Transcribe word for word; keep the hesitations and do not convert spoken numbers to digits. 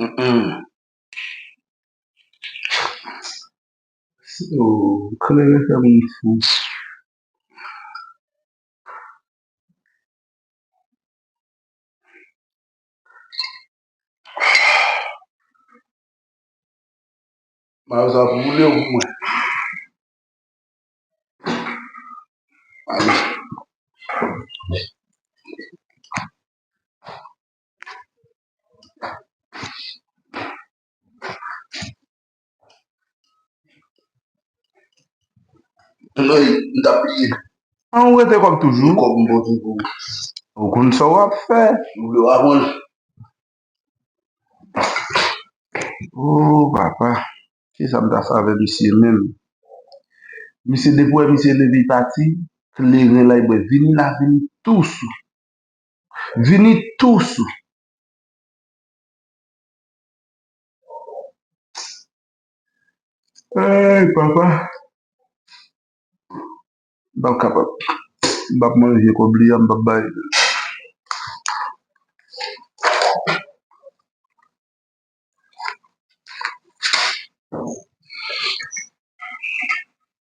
Mm-mm. Oh, kleren fè moun fou. Mayo sa boule w pou mwen. Ale. Anmwey, m t ap bliye. An, ou rete kòb toujou. Kòb m pote pou ou. Ou konn sa w ap fè. Ou vle w aprann. Oh, papa. Kisa m ta fè avè misye menm? Misye, depi w wè misye leve pati, kleren la, li bwè. Vini la, vini tous ou. Vini tous ou. Ey, papa. M p ap kapab. M p ap manje kòb li a, m p ap bay.